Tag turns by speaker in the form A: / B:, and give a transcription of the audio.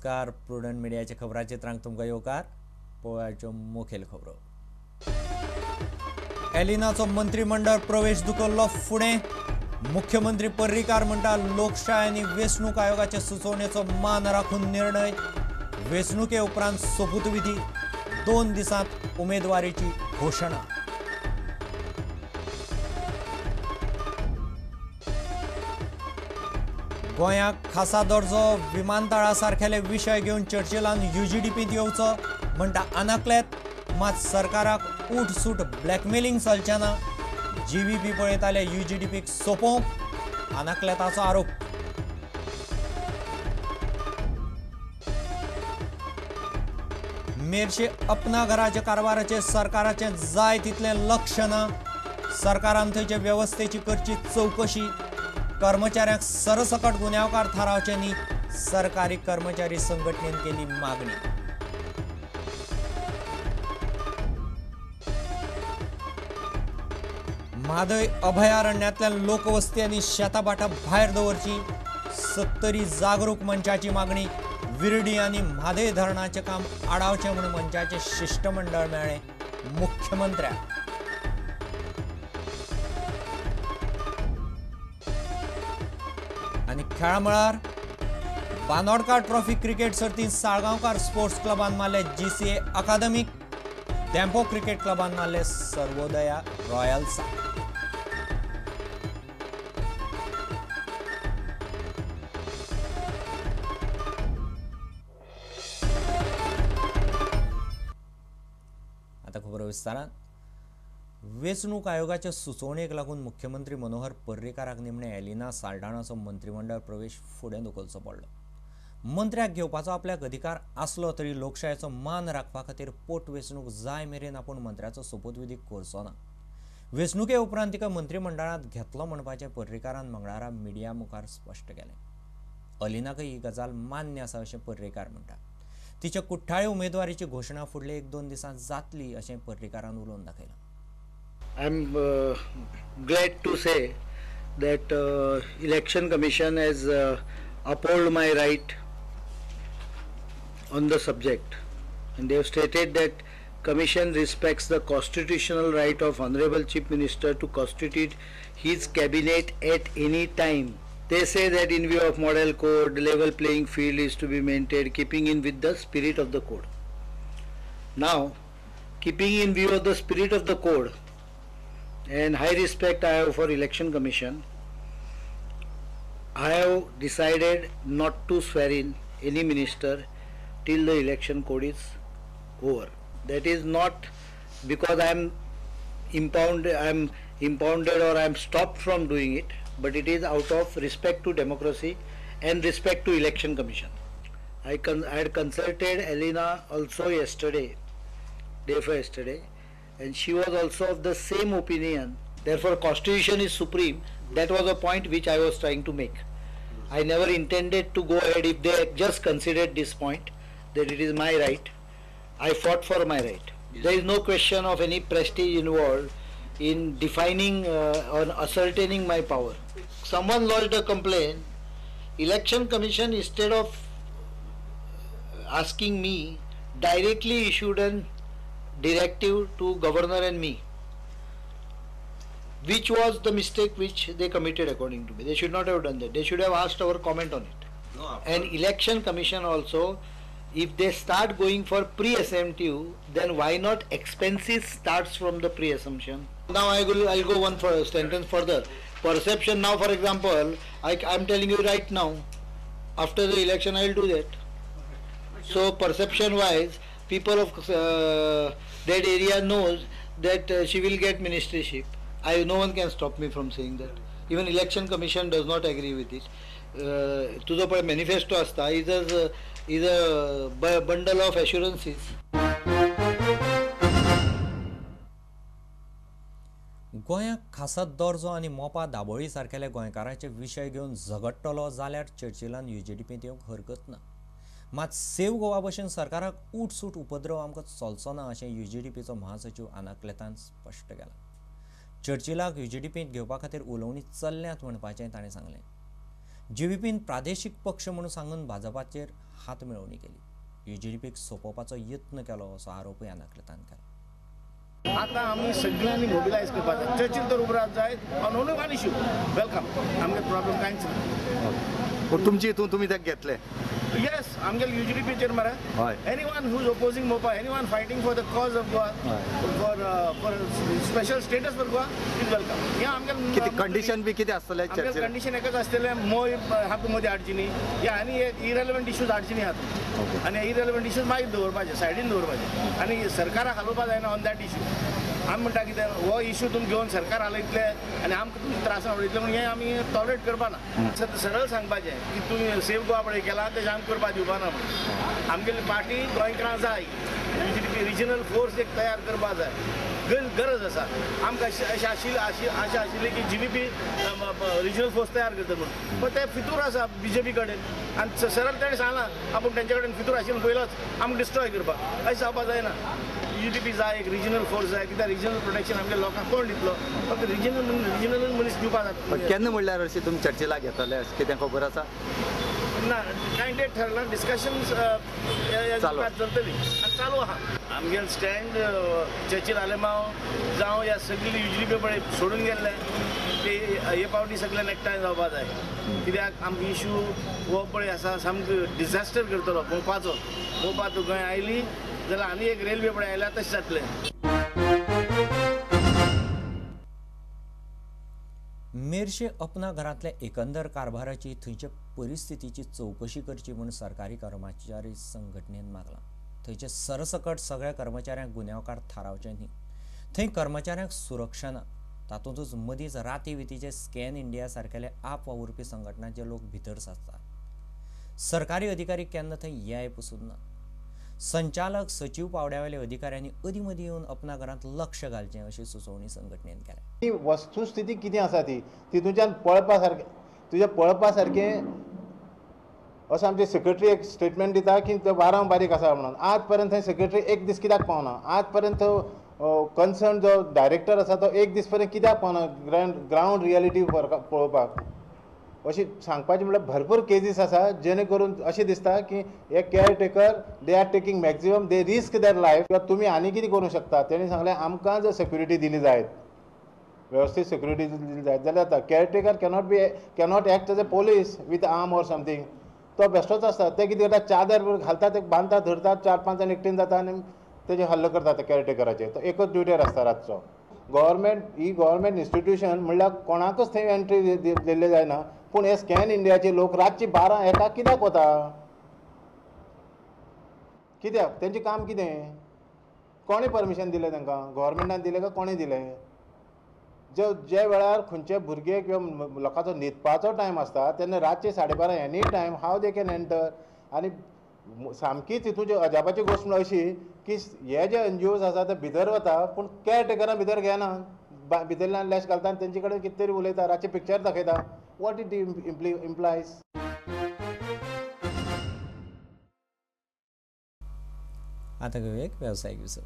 A: नमस्कार. प्रुडंट मिडियाच्या खबराचित्रांक तुमकां येवकार. पळोवपाच्यो मुखेल खबरो. एलिनाचो मंत्रीमंडळ प्रवेश धुकल्लो फुडें. मुख्यमंत्री पर्रीकार म्हणटा लोकशाय आनी वेंचणूक आयोगाचे सुचोवणेचो मान राखून निर्णय. वेंचणुके उपरांत सोपूतविधी. 2 दिसांत उमेदवारीची घोशणा. गोंयाक खासा दर्जो विमानतळा सारकेले विशय घेवन चर्चिलान यूजीडीपींत येवचो म्हणटा आनाकलेत. मात सरकाराक उठसूट ब्लॅकमेलिंग चलचें ना. जीव्हीपी पळयताले यूजीडीपीक सोंपोवंक आनाकलेताचो आरोप. मेरशे अपना घराच्या कारभाराचेर सरकाराचें जाय तितलें लक्ष ना. सरकारान थंयचे वेवस्थेची करची चवकशी. कर्मचाऱ्यांक सरसकट गुन्यांवकार थारावचे न्ही, सरकारी कर्मचारी संघटनेन केली मागणी. म्हादय अभयारण्यांतल्या लोकवस्ती आनी शेताभाटां भायर दवरची, 70 जागरूक मंचाची मागणी. विर्डी आनी म्हादय धरणाचें काम आडावचें म्हूण मंचाचें शिश्टमंडळ मेळ्ळें मुख्यमंत्र्याक. आनी खेळा मळार बांदोडकार ट्रॉफी क्रिकेट सर्तींत साळगांवकार स्पोर्ट्स क्लबान मारले जीसीए अकादमीक, धेंपो क्रिकेट क्लबान मारले सर्वोदया रॉयल्साक. आतां खबर विस्तारान. वेंचणूक आयोगाच्या सुचोवणेक लागून मुख्यमंत्री मनोहर पर्रीकाराक निमणे एलिना साल्डाणाचो मंत्रीमंडळ प्रवेश फुडें धुकलचो पडलो. मंत्र्याक घेवपाचो आपल्याक अधिकार आसलो तरी लोकशायेचो मान राखपा खातीर पोटवेंचणूक जाय मेरेन आपूण मंत्र्याचो सोपूतविधी करचो ना. वेंचणुके उपरांत तिका मंत्रीमंडळांत घेतलो म्हणपाचें पर्रीकारान मंगळारा मिडिया मुखार स्पश्ट केलें. अलिनाकय ही गजाल मान्य आसा अशें पर्रीकार म्हणटा. तिच्या कुठ्ठाळे उमेदवारीची घोशणा फुडले 1-2 दिसांत जातली अशें पर्रीकारान उलोवन दाखयलां.
B: I am glad to say that Election Commission has upheld my right on the subject, and they have stated that Commission respects the constitutional right of Honorable Chief Minister to constitute his cabinet at any time. They say that in view of model code, level playing field is to be maintained, keeping in with the spirit of the code. Now, keeping in view of the spirit of the code and high respect I have for Election Commission, I have decided not to swear in any minister till the election code is over. That is not because I am impounded or I am stopped from doing it, but it is out of respect to democracy and respect to Election Commission. I had consulted Elina also yesterday, day before yesterday, and she was also of the same opinion. Therefore, Constitution is supreme. That was a point which I was trying to make. I never intended to go ahead if they just considered this point, that it is my right. I fought for my right. There is no question of any prestige involved in defining or ascertaining my power. Someone lodged a complaint. Election Commission, instead of asking me, directly issued an directive to governor and me, which was the mistake which they committed according to me. They should not have done that. They should have asked our comment on it. No, and Election Commission also, if they start going for pre-assumptive, then why not expenses starts from the pre-assumption? Now I'll go one for sentence further. Perception now, for example, I'm telling you right now, after the election I will do that. So perception wise, people of that area knows that she will get ministership. No one can stop me from saying that. Even Election Commission does not agree with it. तुझो पळय manifesto आसता is a bundle of assurances.
A: गोंयाक खासा दर्जो आनी मोपा दाबोळी सारकेले गोंयकारांचे विशय घेवन झगडटलो जाल्यार चर्चिलान यूजीडीपींत येवंक हरकत ना. मात सेव गोवा भशेन सरकाराक उठसूट उपद्रव आमकां चलचो ना अशें यूजीडीपीचो महासचीव आनाकलेतान स्पश्ट केलां. चर्चिलाक यूजीडीपींत घेवपा खातीर उलोवणी चल्ल्यात म्हणपाचें ताणें सांगलें. जीव्हीपीन प्रादेशीक पक्ष म्हणून सांगून भाजपाचेर हात मेळोवणी केली. यूजीडीपीक सोंपोवपाचो यत्न केलो असो आरोपूय अनाकृतान केला.
C: आतां आमी सगळ्यांनी मोबिलायज करपाक जाय. चर्चील तर उबरात जाय on only one issue welcome. आमगे प्रॉब्लम कांयच ना.
D: पूण तुमची हितून तुमी ताका घेतले?
C: येस, आमगेले यूजीडीपीचेर मरे. Anyone who is opposing Mopa, anyone fighting for the cause of Goa, for special status for Goa is welcome. हें आमगेलें
D: कितें कंडिशन बी कितें आसतलें?
C: आमगेलें कंडिशन एकच आसतलें, मोय आहा मदीं हाडची न्ही या आनी एक इरेलेवंट इश्यूज हाडची न्ही आतां. आनी इरेलेवंट इश्यूज मागीर दवरपाचे, सायडीन दवरपाचे आनी सरकाराक हालोवपा जायना ऑन that issue. आमी म्हणटा कितें हो इशू तुमी घेवन सरकार हालयतले आनी आमकां तुमी त्रासान उडयतले म्हणून हें आमी टॉलरेट करपा ना. सरळ सांगपाचें की तुमी सेव गोवा पळय केला तेजें आमकां करपा दिवपा ना म्हणून. आमगेली पार्टी गोंयकारां जाय, रिजनल फोर्स एक तयार करपा जाय, गरज आसा. आमकां अशें आशिल्लें आशा आशिल्ली की जीडीपी रिजनल फोर्स तयार करता म्हणून, पण ते फितूर आसा बीजेपी कडेन आनी सरळ ताणें सांगलां आपूण तेंचे कडेन फितूर आशिल्लें पयलोच आमकां डिस्ट्रॉय करपाक. अशें जावपा जायना. यूजीडीपी जाय, एक रिजनल फोर्स जाय, कित्याक रिजनल प्रोटेक्शन आमच्या लोकांक कोण दितलो? फक्त रिजनल मनीस दिवपा जाता.
D: केन्ना म्हणल्यार अशें तुमी चर्चेला घेतले अशें कितें खबर आसा?
C: ना, कांय डेट ठरला, डिस्कशन चलतली आनी चालू आहा. आमगेले स्टँड चर्चील आलेमाव जावं ह्या सगळी यूजीडीपी पळय सोडून गेल्ले ते हे पावटी सगळ्यान एकठांय जावपा जाय. कित्याक आमकां इशू हो पळय आसा सामको डिझास्टर करतलो मोपाचो. मोपा तूं गोंय आयली जाल्यार आनी एक रेल्वे पळय आयल्यार तशें जातलें.
A: मेरशे अपना घरांतल्या एकंदर कारभाराची थंयचे परिस्थितीची चवकशी करची म्हूण सरकारी कर्मचारी संघटनेन मागलां. थंयचे सरसकट सगळ्या कर्मचाऱ्यांक गुन्यांवकार थारावचे न्ही. थंय कर्मचाऱ्यांक सुरक्षा ना. तातूंतच मदींच राती वितीचे स्कॅन इंडिया सारकेले आप वावुरपी संघटनांचे लोक भितर सरतात. सरकारी अधिकारी केन्ना थंय येय पसून ना. संचालक सचीव पावड्यावेल्या अधिकाऱ्यांनी अदीं मदीं येवन अपना घरांत लक्ष घालचें अशी सुचोवणी संघटनेन केल्या.
E: ती वस्तुस्थिती कितें आसा ती तितूंच्यान पळपा सारकें, तुज्या पळपा सारकें अशें आमचे सेक्रेटरी एक स्टेटमेंट दिता की ते बारांक बारीक आसा म्हणून. आज पर्यंत थंय सेक्रेटरी एक दीस कित्याक पावना? आज पर्यंत कन्सर्न जो डायरेक्टर आसा तो एक दीस पर्यंत कित्याक पावना ग्रावंड रियलिटी पळोवपाक? अशी सांगपाचें म्हणल्यार भरपूर केजीस आसा जेणे करून अशें दिसता की हे caretaker they are taking maximum, they risk their life. किंवा तुमी आनी कितें करूंक शकता? तेणी सांगलें आमकां जर सेक्युरिटी दिली जायत, वेवस्थीत सेक्युरिटी दिली जायत जाल्यार जाता. Caretaker cannot act as a police with arm or something. तो बेश्टोच आसता. ते कितें करता, चादर घालता, ते बांदता, धरता, 4-5 जाण एकटेन जाता आनी तेजे हल्लो करता ते केअरटेकराचेर. तो एकच ड्युटेर आसता रातचो. गव्हर्मेंट ही गव्हर्मेंट इन्स्टिट्यूशन म्हणल्यार कोणाकच थंय एंट्री दिल्ली जायना. पूण हे स्कॅन इंडियाचे लोक रातचे 12-1 कित्याक वता? कित्याक? तेंचें काम कितें? कोणें परमिशन दिलें तांकां? गव्हर्मेंटान दिलें काय कोणें दिलें? जे वेळार खंयचे भुरगे किंवा लोकांचो न्हिदपाचो टायम आसता तेन्ना रातचे 12:30 any time how they can enter? आनी सामकीच तितून अजापाची गोश्ट म्हणल्यार अशी की हे जे एनजीओज आसा ते भितर वता पूण केअरटेकरां भितर घेना, भितरल्यान लॅश घालता आनी तेंचे कडेन कितें तरी उलयता, रातचे पिक्चर दाखयता. What it implies?
A: आतां घेवया एक वेवसायीक विसव.